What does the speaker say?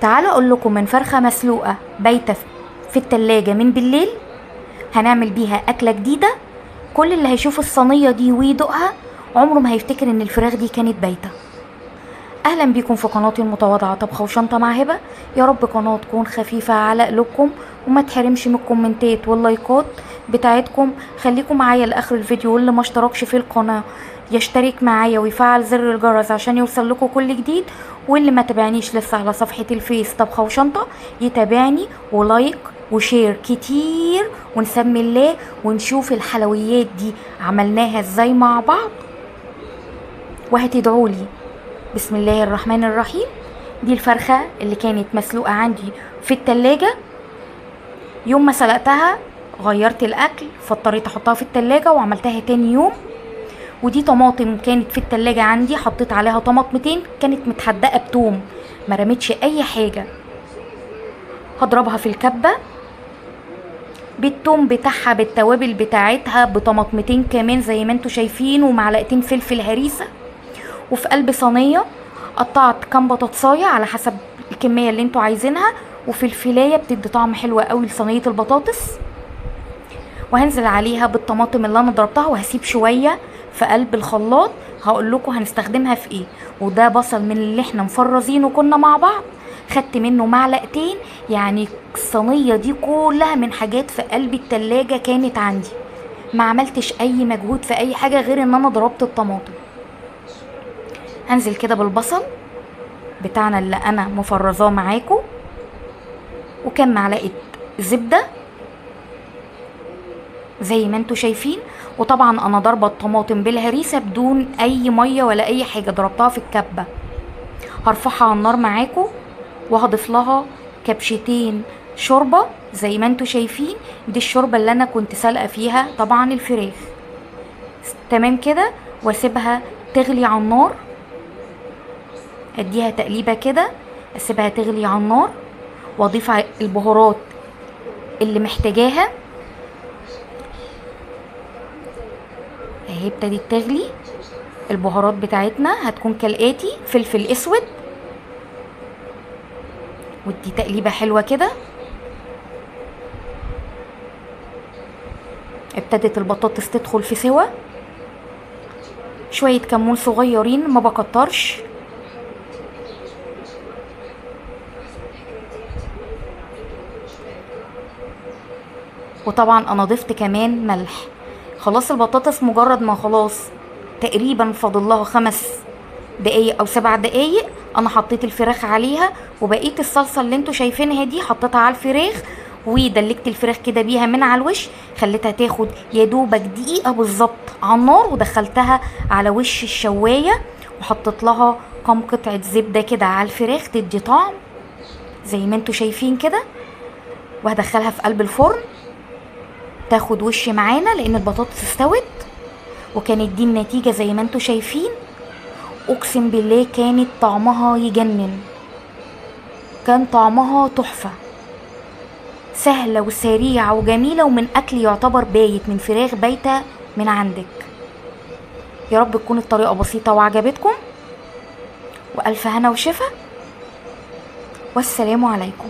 تعالوا اقول لكم من فرخة مسلوقة بايته في التلاجة من بالليل هنعمل بيها اكله جديدة. كل اللي هيشوف الصينية دي ويدوقها عمره ما هيفتكر ان الفراخ دي كانت بايته. اهلا بيكم في قناتي المتواضعة طبخه وشنطه مع هبه. يا رب قناة تكون خفيفة على قلوبكم وما تحرمش من الكومنتات واللايكات بتاعتكم. خليكم معايا لاخر الفيديو، واللي ما اشتركش في القناة يشترك معايا ويفعل زر الجرس عشان يوصل لكم كل جديد، واللي ما تابعنيش لسه على صفحة الفيس طبخه وشنطه يتابعني، و like و share كتير، ونسمي الله ونشوف الحلويات دي عملناها ازاي مع بعض وهتدعولي. بسم الله الرحمن الرحيم. دي الفرخة اللي كانت مسلوقة عندي في التلاجة، يوم ما سلقتها غيرت الاكل فاضطريت احطها في التلاجة وعملتها تاني يوم. ودي طماطم كانت في التلاجة عندي، حطيت عليها طماطمتين كانت متحدقة بتوم، ما رميتش اي حاجة. هضربها في الكبة بالتوم بتاعها بالتوابل بتاعتها بطماطمتين كمان زي ما انتوا شايفين، ومعلقتين فلفل هريسة. وفي قلب صينية قطعت كام بطاطسايه على حسب الكمية اللي انتوا عايزينها، وفلفلايه بتدي طعم حلو قوي لصينيه البطاطس. وهنزل عليها بالطماطم اللي انا ضربتها، وهسيب شوية في قلب الخلاط هقول لكم هنستخدمها في ايه. وده بصل من اللي احنا مفرزينه كنا مع بعض، خدت منه معلقتين. يعني الصينية دي كلها من حاجات في قلب التلاجة كانت عندي، ما عملتش اي مجهود في اي حاجة غير ان انا ضربت الطماطم. هنزل كده بالبصل بتاعنا اللي انا مفرزاه معاكم، وكم معلقه زبدة زي ما انتوا شايفين. وطبعا انا ضربه الطماطم بالهريسه بدون اي مية ولا اي حاجة، ضربتها في الكبه. هرفعها على النار معاكم وهضيف لها كبشتين شوربة زي ما انتوا شايفين. دي الشوربة اللي انا كنت سلقه فيها طبعا الفراخ. تمام كده، واسيبها تغلي على النار، اديها تقليبه كده، اسيبها تغلي على النار، واضيف البهارات اللي محتاجاها. اهي ابتدت تغلي. البهارات بتاعتنا هتكون كالاتي: فلفل اسود، ودي تقليبه حلوة كده. ابتدت البطاطس تدخل في سوا. شوية كمون صغيرين، ما بكترش. وطبعا انا ضفت كمان ملح. خلاص البطاطس مجرد ما خلاص تقريبا فاضل لها 5 دقايق او 7 دقايق، انا حطيت الفراخ عليها، وبقية الصلصه اللي انتوا شايفينها دي حطيتها على الفراخ، ودلكت الفراخ كده بيها من على الوش، خليتها تاخد يا دوبك دقيقة بالظبط على النار، ودخلتها على وش الشوايه، وحطيت لها كام قطعه زبدة كده على الفراخ تدي طعم زي ما انتوا شايفين كده. وهدخلها في قلب الفرن تاخد وش معانا لان البطاطس استوت. وكانت دي النتيجة زي ما انتوا شايفين. اقسم بالله كانت طعمها يجنن، كان طعمها تحفة، سهلة وسريعة وجميلة، ومن اكل يعتبر بايت، من فراخ بايته من عندك. يا رب تكون الطريقة بسيطة وعجبتكم، والف هنا وشفا، والسلام عليكم.